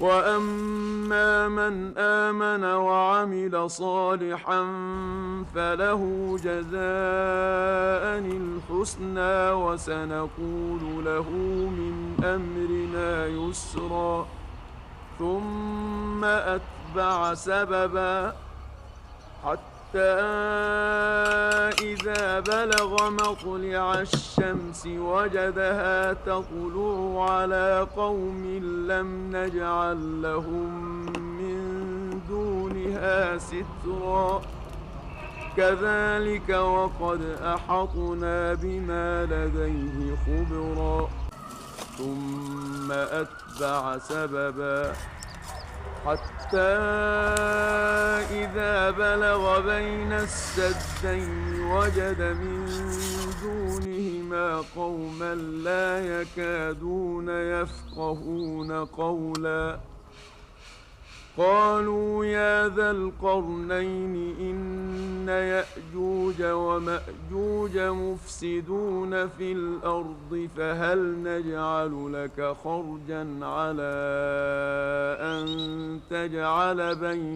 وأما من آمن وعمل صالحا فله جزاء الحسنى وسنقول له من أمرنا يسرا. ثم أتبع سببا حتى إذا بلغ مطلع الشمس وجدها تطلع على قوم لم نجعل لهم من دونها سترا. كذلك وقد أحطنا بما لديه خبرا. ثم أتبع سببا حتى إذا بلغ بين السدين وجد من دونهما قوما لا يكادون يفقهون قولا. قالوا يا ذا القرنين إن يأجوج ومأجوج مفسدون في الأرض فهل نجعل لك خرجا على أن تجعل بين